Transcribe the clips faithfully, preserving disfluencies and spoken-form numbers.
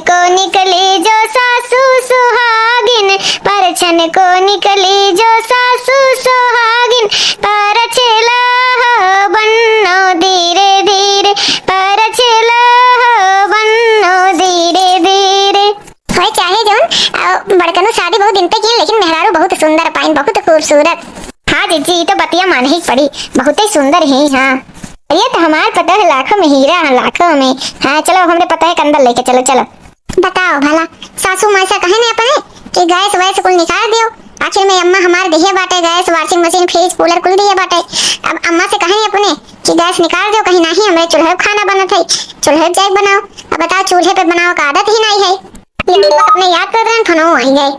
को निकली जो सासू सुहागिन, परछन को निकली जो सासू सुहागिन, परछेला हो बन्नो धीरे धीरे, परछेला हो बन्नो धीरे धीरे। होय चाहे जौन, अ, बड़कनो शादी बहुत दिन पे किन, लेकिन मेहरारू बहुत सुंदर पाइन, बहुत खूबसूरत। हाँ जीजी, ई तो बतिया मानही के पड़ी, बहुते सुंदर ही। हाँ, ये तो हमार पतोह लाखों में हीरा है, लाखों में। हाँ, चलो, हमरे पतोह के अंदर लेके चलो, चलो। बताओ भला, सासू माँ से कहे नहीं अपने कि गैस वैस कुल निकाल दियो? आखिर में अम्मा हमार दिहे बाटे गैस, washing machine, fridge, cooler कुल दिहे बाटे। अब अम्मा से कहे नहीं अपने कि गैस निकाल दियो, कहीं नहीं हमरे चूल्हे पे खाना बनत है, चूल्हे पे जाके बनाओ। अब बताओ, चूल्हे पे बनाओ का आदत ही नहीं है। ये हम लोग अपने याद कर रहे हैं, फोनो आई गए।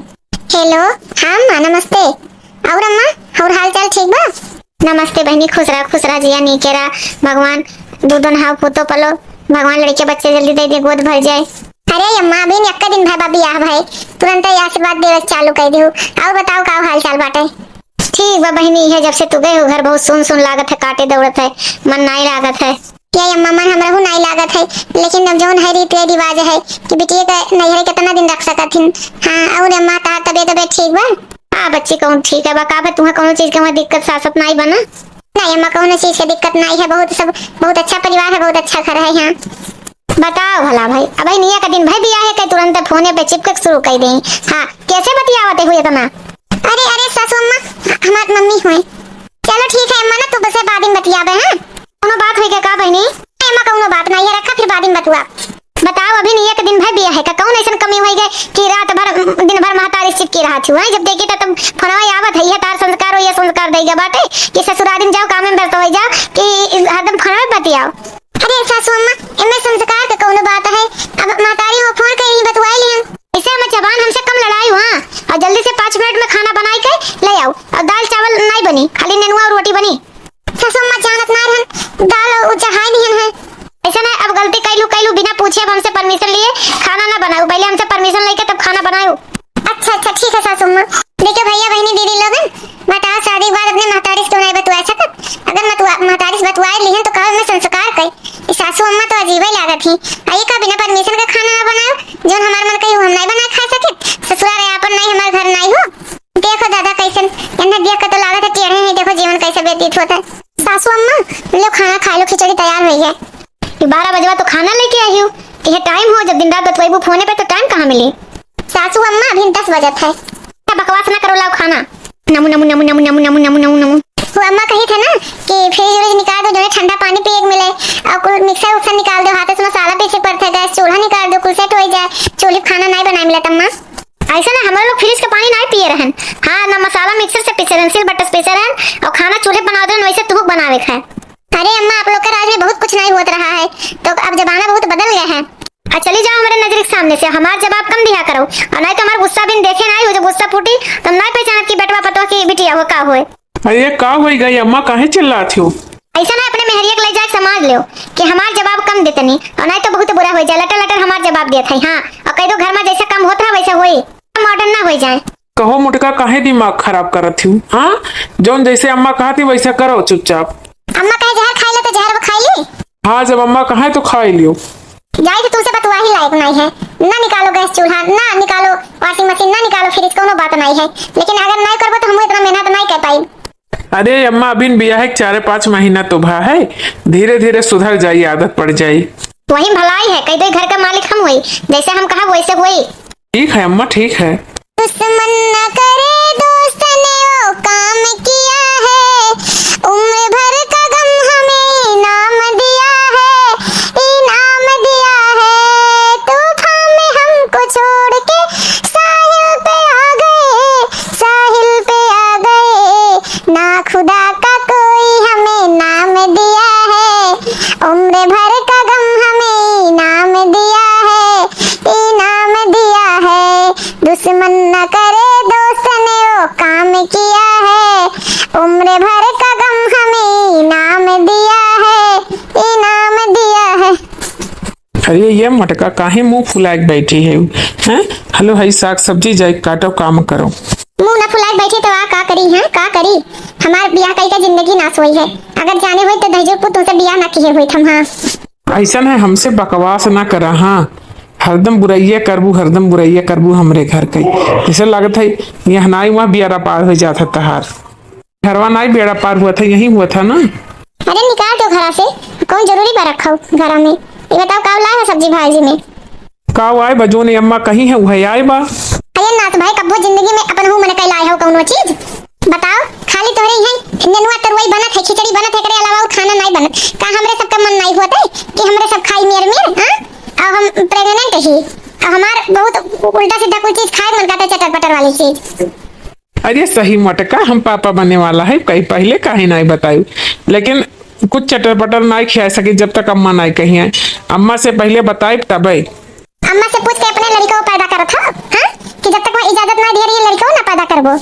हेलो, हाँ अम्मा, नमस्ते। और अम्मा, और हाल चाल ठीक बा? नमस्ते बहनी, खुश रहा, खुश रहा, जिया नीके रहा। भगवान दो दो नहाव पूतो पलो, भगवान लड़के बच्चे जल्दी दे दे, गोद भर जाए। अरे अम्मा, अभी यक्का दिन भय बा बियाह भय, तुरंत ही आशीर्वाद देवे चालू कर दिहु। और बताओ, का हाल चाल बाटे? ठीक बा बहनी, है जब से तू गए हो घर बहुत सुन सुन लागत है, काटे दौड़त है, मन नाई लागत है। ये अम्मा, मन हमरहू नाई लागत है, लेकिन अब जौन है रीत रिवाज है कि बिटिया के नैहरे कितना दिन रख सकत हिन। हाँ, और अम्मा, तहार तबियत, तबियत ठीक बा? हाँ बच्ची, कौन ठीक है बा? का बा, तुहा कौनो चीज के वहाँ दिक्कत सासत नाई बना? नहीं अम्मा, कौनो चीज के दिक्कत नाई है, बहुत सब, बहुत अच्छा परिवार है, बहुत अच्छा घर है यहाँ। बताओ भला भाई, अब निया का दिन भाई बियाह है, के तुरंत फोने पे चिपके शुरू कर दे। हाँ, कैसे बतियावते हुए इतना? अरे, अरे सासू अम्मा, ह-, हमार मम्मी हुए। चलो ठीक है अम्मा, ना तू बसे बाद में बतियावे, हाँ? कौनो बात होई के का बहनी? ए अम्मा, कौनो बात नहीं है, रखा फिर बाद में बतुआ। बताओ, अभी निया के दिन भर बियाह है का, कौन ऐसन कमी होई गए कि रात भर, दिन भर महतारी चिपकी रहा थी, हैं? जब देखी तो तुम फोनवा आवत है, ये तार संस्कार हो, ये संस्कार देगा बाटे कि ससुरारी में जाओ, काम में व्यस्त हो जाओ कि हरदम फोनवा पे बतियाओ। अरे सासू अम्मा, एमे संस्कार के कौनो बात है? अब महतारी हो फोन कइली, बतुआई लिहन। ऐसे हमें जबान हमसे कम लड़ाई हुआ, और जल्दी से पाँच मिनट में खाना बनाई के ले आओ, और दाल चावल नहीं बनी, खाली नेनुआ और रोटी बनी। सासू अम्मा जानत ना रहन, दाल उ चढ़ाई दिहन है। ऐसा ना, अब गलती कैलू, कैलू बिना पूछे, अब हमसे परमिशन लिए खाना ना बनाओ, पहले हमसे परमिशन लेके तब खाना बनाओ। अच्छा, अच्छा, ठीक है सासू अम्मा। देखो भैया, बहनी, दीदी लोगन, बताओ, शादी के बाद अपने महतारी से क्यों नहीं बतुआ सकत? अगर मतुआ-, महतारी से बतुआ लिहन तो कहो मैं संस्कार कई। ई सासू अम्मा तो अजीबे लागत ही। आ ये का बिना परमिशन का खाना ना बनाओ? जौन हमार मन कही हम नहीं बना खा सके। ससुराल है आपन नहीं, हमार घर नहीं हो। देखो दादा कैसन, इन्हें देख के तो लागत है टेढ़े ही। देखो जीवन कैसे व्यतीत होता है। सासू अम्मा, लो खाना खा लो, खिचड़ी तैयार हुई है। ये बारह बजवा तो खाना लेके आई हो, ये टाइम हो, जब दिन रात बतवाइबू फोने पे तो टाइम कहाँ मिली? सासू अम्मा, अभी दस बजत है। क्या बकवास ना करो, लाओ खाना। नमु, नमु, नमु, नमु। वो अम्मा कही थे ना कि फ्रिज व्रिज निकाल दो, जो है ठंडा पानी पिए के मिले, और कुल मिक्सर उक्सर निकाल दो, हाथ से मसाला पीसे के पड़ता है, गैस चूल्हा निकाल दो, कुल सेट हो जाए, चूल्हे पे खाना नहीं बनाए मिलत अम्मा। ऐसा ना, हमारे लोग फ्रिज का पानी नहीं पिए रहन। हाँ, ना मसाला मिक्सर से पीसे रहन, सिलबट्टा से पीसे रहन, और खाना चूल्हे बनावत रहन, वैसे तुहुक बनावे के है। अरे अम्मा, आप लोग के राज में बहुत कुछ नहीं होत रहा है, तो अब जमाना बहुत बदल गया है। आ चली जाओ हमारे नजर के सामने से, हमार जवाब कम दिया करो, और नहीं तो हमार गुस्सा बिन देखे नहीं हो, जब गुस्सा फूटी तो नहीं पहचानत कि बेटवा पतवा की बिटिया हो का होए। अरे का होई गई अम्मा, काहे चिल्लात हो? ऐसा ना, अपने मेहरिया के ले जाके समझ लो कि हमार जवाब कम देतनी, और नहीं तो बहुत बुरा हो जाए। लटर लटर हमार जवाब देत है, हाँ, और कह दो घर में जैसे काम होत रहा वैसे होई, मॉडर्न ना हो जाए। कहो मोटका, काहे दिमाग खराब करत हूँ? हाँ, जौन जैसे अम्मा कहती वैसा करो चुपचाप। अम्मा कहे जहर खाई लो तो जहर वो खाई ली। हाँ, जब अम्मा कहे तो खाई लियो। जाई तो तुमसे बतुआ ही लायक नहीं है। ना निकालो गैस चूल्हा, ना निकालो वॉशिंग मशीन, ना निकालो फ्रिज, कोनो बात नहीं है। लेकिन अगर नहीं करबो तो हम इतना मेहनत नहीं कर पाई। अरे अम्मा, अभी बियाह के चार पाँच महीना तो भा है, धीरे धीरे सुधर जाई, आदत पड़ जाई। वही भलाई है, कह दो घर का मालिक हम हुई, जैसे हम कहा वैसे हुई। ठीक है अम्मा, ठीक है। दुश्मन न करे दोस्त ने वो काम किया है, उम्र भर का गम हमें इनाम दिया है, इनाम दिया है। तूफान में हमको छोड़ के साहिल पे आ गए, साहिल पे आ गए। ना खुदा का कोई हमें नाम दिया है, उम्र भर का गम हमें इनाम दिया है, इनाम दिया है। दुश्मन न करे दोस्त ने वो काम किया है, उम्र भर का गम हमें इनाम दिया है, इनाम दिया है। अरे ये मटका काहे मुंह फुलाए के बैठी है? हैं? हेलो, हई साग सब्जी जाए काटो, काम करो। मुंह ना फुलाए के बैठी तो आ का करी, हैं? का करी? हमार बियाह कई का जिंदगी नाश हुई है। अगर जाने हुई तो दहिजोर पुत तुमसे बियाह ना किए हुई हम, हाँ। ऐसा है, हमसे बकवास ना करा, हाँ। हरदम बुरइया करबू, हरदम बुरइया करबू हमरे घर के। जैसे लागत है यहाँ नाई वहाँ बियारा पार होइ जात है तहार। घरवा नाई बेड़ा पार हुआ था, यहीं हुआ था ना? अरे निकाल दो घरा से, कौन जरूरी बा रखा घरा में? ये बताओ का लाए हो सब्जी भाजी में? का आए बा, जोने अम्मा कही है उहे आए बा। अरे नाथ भाई, कब्बो जिंदगी में अपन हूँ मन कई लाए हो कौनो चीज? बताओ, खाली तोहरे ही है नेनुआ तरुई बनत है, खिचड़ी बनत है, एकरे अलावा और खाना नहीं बनत। का हमरे सबका मन नहीं होत है कि हमरे सब खाई मेर मेर, हाँ? और हम प्रेग्नेंट ही, और हमार बहुत उल्टा सीधा कोई चीज खाए मन करता है, चटर पटर वाली चीज। अरे सही मोटका, हम पापा बने वाला है, कहीं पहले काहे नहीं बतायु, लेकिन कुछ चटर पटर नहीं खिया सके जब तक अम्मा नहीं कही है। अम्मा से पहले बताए तबे। अम्मा से पूछ के अपने लड़का को पैदा करत हो, हाँ? कि जब तक वह इजाजत ना दिया रही, लड़का को ना पैदा करबो।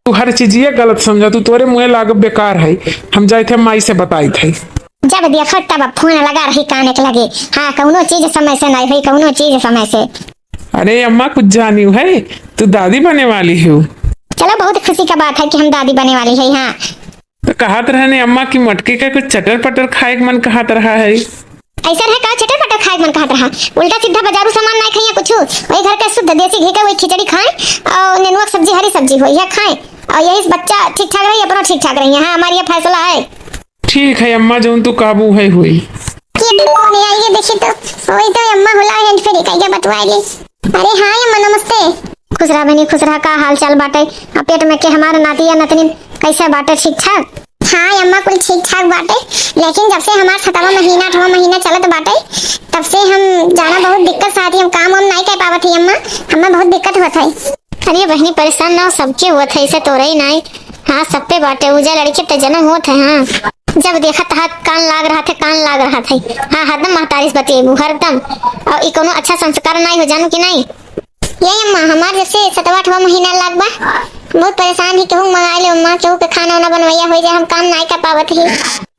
तू हर चीजिए गलत समझा, तू तोरे मुँहे लाग बेकार है। हम जाए थे माई से बताए थे। जब देखो तब फोन लगा रही काने के लगे। हाँ, कौनो चीज समय से नहीं हुई, कौनो चीज समय से। अरे अम्मा, कुछ जानियो है, तू दादी बने वाली हो। चलो, बहुत खुशी का बात है कि हम दादी बने वाली है। हाँ। तो कहत रहने अम्मा कि मटके का कुछ चटर पटर खाए के मन कहत रहा है। ऐसा रहे का चटर पटर खाए के मन कहत रहा? उल्टा सीधा बाजारू सामान ना खाइए कुछ, वही घर का शुद्ध देसी घी का वही खिचड़ी खाएं और नेनुआ की सब्जी, हरी सब्जी हो, यह खाएं और यही बच्चा ठीक ठाक रही, अपना ठीक ठाक रही। हाँ, हमारी ये फैसला है। ठीक है अम्मा, जौन तू काबू है हुई। ये कौन है? ये देखी तो, वही तो अम्मा होला है, फिर कहिया बतवाएगी। अरे हाँ अम्मा, नमस्ते। खुश रहा बहनी, खुश रहा। का हाल चाल बाटे? आ पेट में के हमार नाती या नतनी कैसे बाटे, ठीक ठाक? हाँ अम्मा, कुल ठीक ठाक बाटे, लेकिन जब से हमार सतवां महीना, आठवां महीना चलत बाटे, तब से हम जाना बहुत दिक्कत से आती, हम काम वाम नहीं कर पावत ही अम्मा, हमें बहुत दिक्कत होत है। अरे बहनी, परेशान ना हो, सबके होत है, ऐसे तोरे ही नाई। हाँ, सब पे बाटे, उजा लड़के त जन्म होत है। हाँ, जब देखा तहा कान लाग रहा थे, कान लाग रहा थे। हाँ, हरदम महतारी से बतियेबू, हरदम। और ई कोनो अच्छा संस्कार नाई हो, जानू कि नाई? ये अम्मा, हमार जैसे सतवा आठवा महीना लाग बा, बहुत परेशान ही, केहू मंगा ले अम्मा, केहू के खाना वाना बनवैया हो जाए, हम काम नाई कर पावत ही।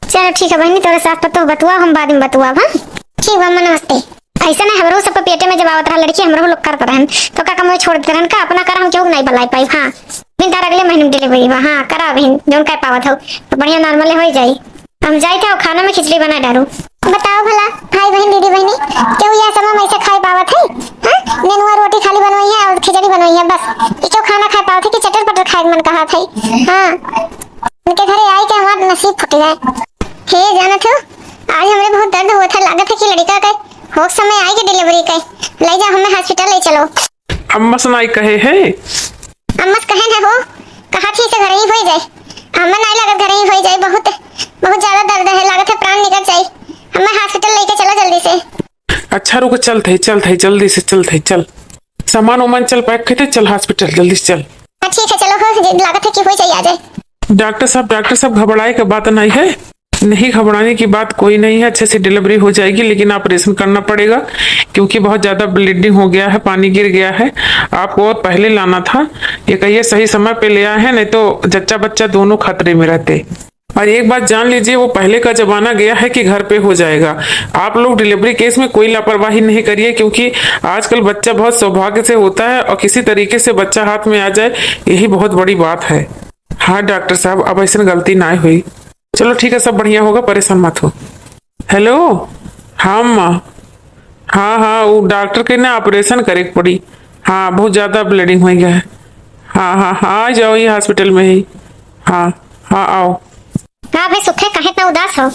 चलो ठीक है बहनी, तोरे सास पतोह बतुआ, हम बाद में बतुआ, हाँ? ठीक बा अम्मा, नमस्ते। ऐसे ना, हमरो सबके पेटे में जब आवत रहा लड़की, हमरो लोग करत रहन, तो का कमवे छोड़ देत रहन का? अपना कर हम केहू के नहीं बलाई पाई। हाँ, बिन तार अगले महीने में डिलीवरी बा। हाँ, करा बहिन, जौन कर पावत हो, तो बढ़िया नॉर्मल हो ही जाई। हम जाई थे और खाना में खिचड़ी बना डालू। बताओ भला, भाई बहन, दीदी बहनी, केहू यह समय में ऐसे खाए पावत है? हाँ, नेनुआ रोटी खाली बनवाई है और खिचड़ी बनवाई है, बस। ये क्यों खाना खाए पावत है कि चटर पटर खाए के मन कहा था? हाँ, उनके घरे आई के हमार नसीब फूट जाए। हे जानत हो, आज हमरे बहुत दर्द होत है, लागत है कि लड़का के होक समय आई के डिलीवरी के, ले जा हमें हॉस्पिटल ले चलो। अम्मा से नाई कहे है? अम्मा से कहे ना हो, कहा थी से घर ही हो जाए। अम्मा नाई लागत घर ही हो जाए, बहुत, बहुत ज्यादा दर्द है, लागत है प्राण निकल जाए। हमें हॉस्पिटल लेके चलो जल्दी से। अच्छा रुको, चलत है, चलत है, जल्दी से चलत है, चल। सामान वामान चल पैक करते, चल हॉस्पिटल जल्दी से चल। हाँ ठीक है, चलो हो, जे लागत है कि हो जाए, आ जाए। डॉक्टर साहब, डॉक्टर साहब, घबराए के बात नहीं है, नहीं घबराने की बात कोई नहीं है, अच्छे से डिलीवरी हो जाएगी, लेकिन ऑपरेशन करना पड़ेगा क्योंकि बहुत ज्यादा ब्लीडिंग हो गया है, पानी गिर गया है। आपको और पहले लाना था, ये कहिए सही समय पे ले आए हैं, नहीं तो जच्चा बच्चा दोनों खतरे में रहते। और एक बात जान लीजिए, वो पहले का जमाना गया है कि घर पे हो जाएगा। आप लोग डिलीवरी केस में कोई लापरवाही नहीं करिए, क्योंकि आजकल बच्चा बहुत सौभाग्य से होता है और किसी तरीके से बच्चा हाथ में आ जाए, यही बहुत बड़ी बात है। हाँ डॉक्टर साहब, अब ऐसन गलती ना हुई। चलो ठीक है, सब बढ़िया होगा, परेशान मत हो। हेलो, हाँ अम्मा, हाँ हाँ, वो डॉक्टर के ना ऑपरेशन करे के पड़ी। हाँ, बहुत ज्यादा ब्लीडिंग हो गया है। हाँ हाँ हाँ, आ जाओ ये हॉस्पिटल में ही। हाँ हाँ, आओ। का भाई सुखे, काहे इतना उदास हो?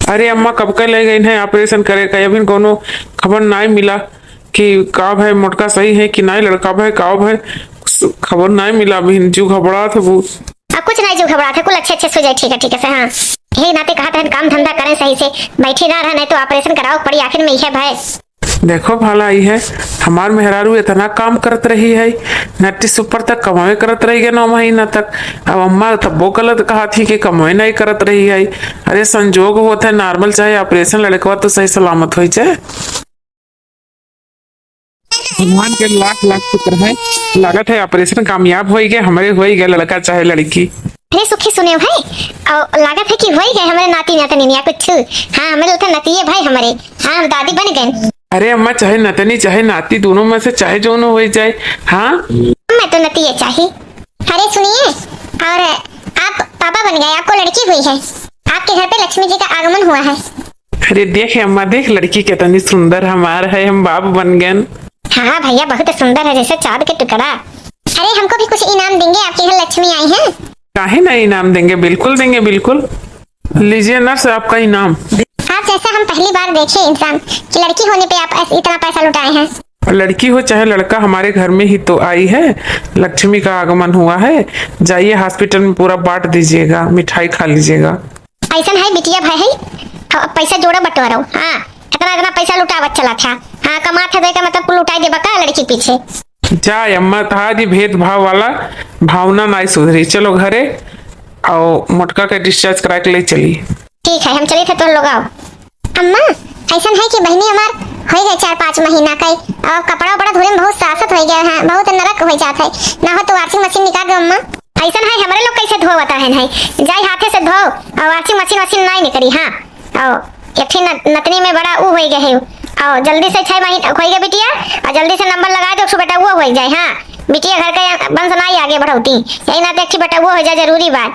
अरे अम्मा, कब का ले गई है ऑपरेशन करे का, अभी कोनो खबर नाई मिला कि का भाई मोटका सही है कि नाई, लड़का भाई का भाई, खबर नाई मिला, अभी जीव घबरात है बहुत। अब कुछ नाई जीव घबरात है, कुल अच्छे अच्छे से हो जाए, ठीक है, ठीक है से, हाँ। यही नाते कहा था काम धंधा करें सही से, बैठी ना रह, नहीं तो ऑपरेशन कराओ पड़ी, आखिर में यह भाई। देखो भला, ई है हमार मेहरारू इतना काम करत रही है, नट्टी सुपर तक कमावे करत रही है नौ महीना तक। अब अम्मा तब्बो गलत कहा थी कि कमावे नहीं करत रही है। अरे संजोग होत है, नॉर्मल चाहे ऑपरेशन, लड़कवा तो सही सलामत होई जाए। भगवान के लाख लाख शुक्र है, लागत है ऑपरेशन कामयाब होई गए, हमरे होई गए लड़का चाहे लड़की। अरे सुखी सुने भाई, और लागत है कि होई गए हमरे नाती नातनी कुछ। हाँ, हमरे तो नतिये भाई हमरे। हाँ, हम दादी बन गए। अरे अम्मा, चाहे नतनी चाहे नाती, दोनों में से चाहे जोनो हो जाए। हाँ, मैं तो नतिये चाही। अरे सुनिए, और आप पापा बन गए, आपको लड़की हुई है, आपके घर पे लक्ष्मी जी का आगमन हुआ है। अरे देख अम्मा, देख लड़की कितनी सुंदर हमार है, हम बाप बन गए। हाँ भैया, बहुत सुंदर है, जैसे चाँद के टुकड़ा। अरे, हमको भी कुछ इनाम देंगे, आपके घर लक्ष्मी आई है। काहे ना इनाम देंगे, बिल्कुल देंगे, बिल्कुल। लीजिए नर्स, आपका इनाम। आप जैसा हम पहली बार देखे इंसान कि लड़की होने पे आप ऐस-, इतना पैसा लुटाए हैं। लड़की हो चाहे लड़का, हमारे घर में ही तो आई है, लक्ष्मी का आगमन हुआ है। जाइए हॉस्पिटल में पूरा बाँट दीजिएगा, मिठाई खा लीजिएगा। ऐसन है बिटिया भाई है, अब पैसा जोड़ा बटोरो। हाँ, इतना इतना पैसा लुटावत चला था। हाँ, कमात है तो एकर मतलब कुल लुटाई देबा का लड़की पीछे? जा अम्मा, तहार ई भेदभाव वाला भावना नाई सुधरी। चलो घरे, अउ मोटका के डिस्चार्ज करा के ले चली। ठीक है, हम चली थे, तोर लोग आओ। अम्मा, ऐसन है कि बहिनी हमार हो गए चार पाँच महीना का, और कपड़ा उपड़ा धोए में बहुत सासत हो गया है, बहुत नरक हो जात है। ना हो तो वॉशिंग मशीन निकाल दो अम्मा। ऐसन है, हमरे लोग कैसे धोवत रहन है, जाई हाथे से धो, और वॉशिंग मशीन वशीन नहीं निकली। हाँ, और एक ठे न-, नतनी में बड़ा ऊ होई गए है, और जल्दी से छह महीना होई गए बिटिया, और जल्दी से नंबर लगा दो, एक ठो बेटा वो होई जाए। हाँ, बिटिया घर के वंश नहीं आगे बढ़ौती, यही नाते एक ठे बेटा वो हो जाए, जरूरी बात।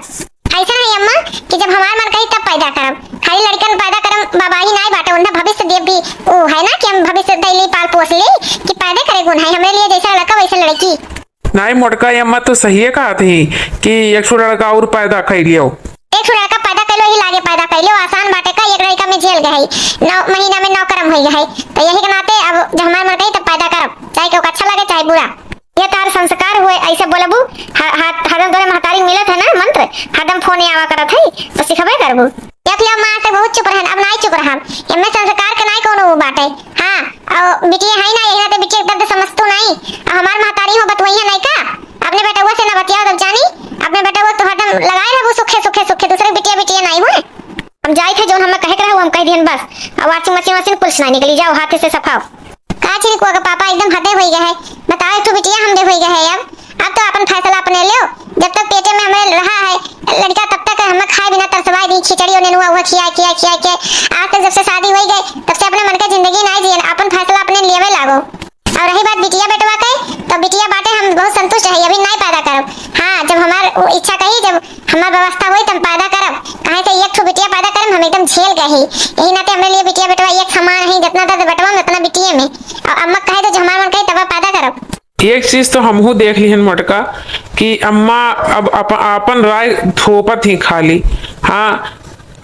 ऐसा नहीं अम्मा कि जब हमार मन कही तब पैदा करब, खाली लड़कन पैदा करब, बाबा ही नहीं बाटे, उन्हें भविष्य देव भी वो है ना कि हम भविष्य दैली पाल पोस ली कि पैदा करे गुण है, हमरे लिए जैसा लड़का वैसा लड़की। नाई मोटका, ये अम्मा तो सहिए कहत ही कि एक ठो लड़का और पैदा कर लियो। एक ठो लड़का पैदा कर लो, ही लागे पैदा कर लो, आसान बाटे का, एक लड़का में झेल गए है, नौ महीना में नौ कर्म हो गए है, तो यही के नाते अब जब हमार मन कही तब पैदा करब, चाहे केहू का अच्छा लगे चाहे बुरा। ये तार संस्कार हुए, ऐसे बोलबू, ह-, ह-, हरदम तोरे महतारी मिलत है ना मंत्र, हरदम फोन आवा करत है, तो सिखबे करबू। देख लियो, अम्मा आज तक बहुत चुप रहन, अब नाई चुप रहब। एमे संस्कार के नाई कोनो वो बाटे। हाँ, और बिटिया है ना, यही नाते बिटिया के दर्द समझतू नाई। अब हमार महतारी हो बतवइया नाई का? अपने बेटवा से ना बतियाओ तब जानी, अपने बेटवा तो हरदम लगाए रहबू सुखे, सुखे, सुखे, दूसरे बिटिया, बिटिया नाई हुए। हम जाई थे, जौन हमें कहे के रहे, वो हम कह दिहन बस। अब वॉशिंग मशीन, मशीन कुछ ना निकली, जाओ हाथे से सफाओ। का चिरकुआ के पापा एकदम हदे होई गए है, बताओ एक ठो बिटिया हम दे होई गए है। अब, अब तो अपन फैसला अपने लियो, जब तक पेटे में हमें रहा है लड़का तब तक हमें खाए बिना तरसवाए दी, खिचड़ी और नेनुआ हुआ खिया, खिया, खिया के आज तक जब से शादी होई गए तब से अपने मन के जिंदगी नाई जियन, अपन फैसला अपने लेवे लागो। और रही बात बिटिया बेटवा के, तो बिटिया बाटे हम बहुत संतुष्ट है, अभी नाई पैदा करब। हाँ, जब हमार वो इच्छा कही, जब हमार व्यवस्था होई, तब पैदा करब। काहे से एक ठो बिटिया पैदा करब, हम एकदम झेल गए ही। यही नाते हमरे लिए बिटिया बेटवा एक समान है, जितना दर्द बेटवा में उतना बिटिया में। और अम्मा कहे तो जो हमार मन कही तब पैदा करब। एक चीज तो हमहू देख लिहन मोटका कि अम्मा अब अप-, आपन राय थोपत ही खाली। हाँ,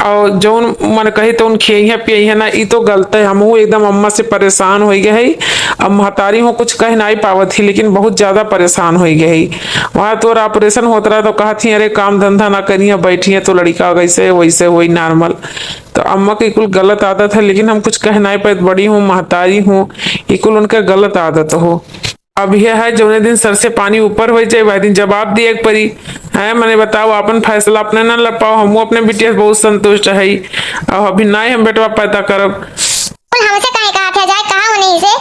और जौन मन कही तौन खियइहे पियइहे ना, ई तो गलत है। हमहू एकदम अम्मा से परेशान होइ गए हई। अब महतारी हो कुछ कह नाई पावत ही, लेकिन बहुत ज्यादा परेशान होइ गए हई। वहाँ तोर ऑपरेशन होत रहा तो कहत ही, "अरे काम धंधा ना करिहे, बैठिहे तो लड़का कैसे वैसे होई नॉर्मल।" तो अम्मा के कुल गलत आदत है, लेकिन हम कुछ कह नाई पाइत। बड़ी हूँ, महतारी हूँ, ई कुल उनके गलत आदत हो। अब यह है, जौने दिन सर से पानी ऊपर हो जाए, वह दिन जवाब दिए के पड़ी। है, मने बताओ, अपन फैसला अपने ना ले पाओ, हमहू अपने बिटिया से बहुत संतुष्ट है। अब अभी ना ही हम बेटवा पैदा करब। कुल हमसे काहे कहा था, जाए कहा उन्हीं से,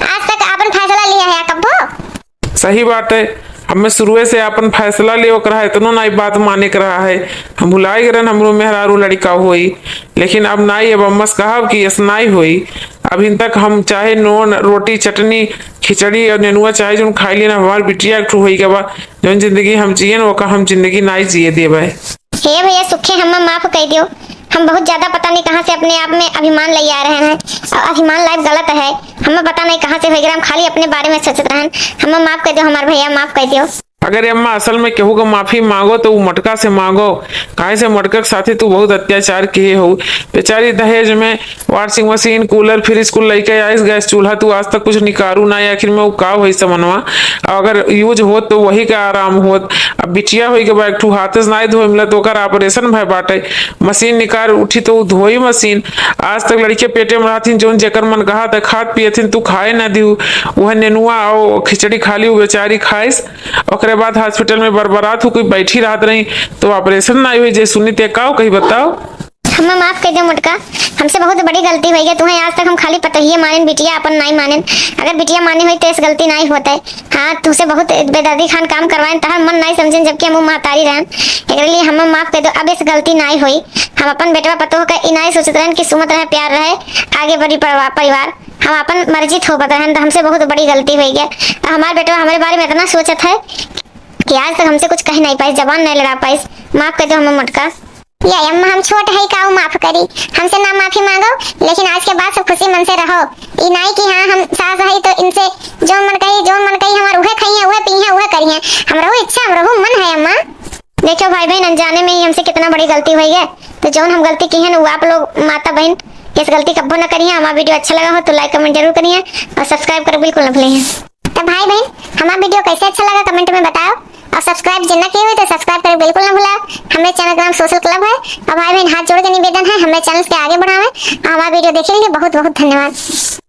आज तक अपन फैसला लिया है कब्बो? सही बात है, हमें शुरुए से अपन फैसला ले ओकरा है, इतनो नाई बात माने के रहा है। हम भुलाई गए रहन, हमरो मेहरारू लड़का होई, लेकिन अब नाई, अब अम्मा से कहब कि ऐस नाई होई। अभी तक हम चाहे नून, रोटी, चटनी, खिचड़ी और नेनुआ चाहे जौन खाई लेना, हमार बिटिया एक ठो होई गवा, जौन जिंदगी हम जियन, ओका हम जिंदगी नाई जिए देबे। हे भैया सुखे, हमें माफ कर दियो। हम बहुत ज्यादा पता नहीं कहाँ से अपने आप में अभिमान ले आ रहे हैं, और अभिमान लाइफ गलत है। हमें पता नहीं कहाँ से हो गया, हम खाली अपने बारे में सोचत रहन। हमें माफ कर दियो हमार भैया, माफ कर दियो। अगर अम्मा असल में केहू के माफी मांगो तो उ मोटका से मांगो, काहे से मोटका के साथे तू बहुत अत्याचार किए हो। बेचारी दहेज में washing machine, cooler, fridge कुल लइके आइस, गैस चूल्हा, तू आज तक कुछ निकारू ना, आखिर में उ का होई समनवा। अगर use होत तो वही के आराम होत। अब बिटिया होई के बा, एक ठू हाथे से नाई धोए मिलत, ओकर ऑपरेशन भय बाटे, मशीन निकार उठी तो उ धोई मशीन। आज तक लड़के पेटे में रहथिन, जौन जेकर मन कहा त खात पियथिन, तू खाए ना दिहू। उहे नेनुआ और खिचड़ी खाली उ बेचारी खाइस। ओकरे बाद हॉस्पिटल में बरबरात हूँ, कोई बैठी रहत रही तो ऑपरेशन ना हुई, जे सुनी ते का कही बताओ। हमें माफ कर दे मोटका, हमसे बहुत बड़ी गलती हो गई। तुम्हें आज तक हम खाली पतोहिए मानेन, बिटिया अपन नहीं मानेन। अगर बिटिया माने हुई तो इस गलती नहीं होते। हाँ, तुझसे बहुत बेदर्दी खान काम करवाएन, तहर मन नहीं समझेन, जबकि हम महतारी रहन। एकरे लिए हमें माफ कर दो, अब इस गलती नहीं हुई। हम अपन बेटवा पतोह का ई नहीं सोचत रहन कि सुमत रहे, प्यार रहे, आगे बढ़ी परिवा-, परिवार। हम अपन मर्जी थोपत रहन, तो हमसे बहुत बड़ी गलती हो गया। अब हमार बेटवा हमारे बारे में इतना सोचत है कि आज तक हमसे कुछ कह नहीं पाइस, जबान नहीं लड़ा पाइस। माफ कर दो हमें मोटका। या अम्मा, हम छोट है, का उ माफ करी? हमसे ना माफी मांगो, लेकिन आज के बाद सब खुशी मन से रहो। ई नाई कि हाँ, हम सास है तो इनसे जौन मन कही, जौन मन कही, हमार उहे खाइए, उहे पीहे, उहे करिए। हमरहू इच्छा, हमरहू मन है अम्मा। देखो भाई बहन, अनजाने में ही हमसे कितना बड़ी गलती हुई है, तो जौन हम गलती की है ना, वो आप लोग माता बहन इस गलती कब्बो न करिए। हमारा वीडियो अच्छा लगा हो तो लाइक कमेंट जरूर करिए और सब्सक्राइब कर बिल्कुल न भूलिए। तो भाई बहन, हमारा वीडियो कैसे अच्छा लगा कमेंट में बताओ, और सब्सक्राइब जिन ना किए हुए तो सब्सक्राइब करें बिल्कुल ना भूला। हमारे चैनल का नाम सोशल क्लब है। और भाई बहन, हाथ जोड़ के निवेदन है, हमारे चैनल के आगे बढ़ावें और हमारा वीडियो देखे के लिए बहुत बहुत धन्यवाद।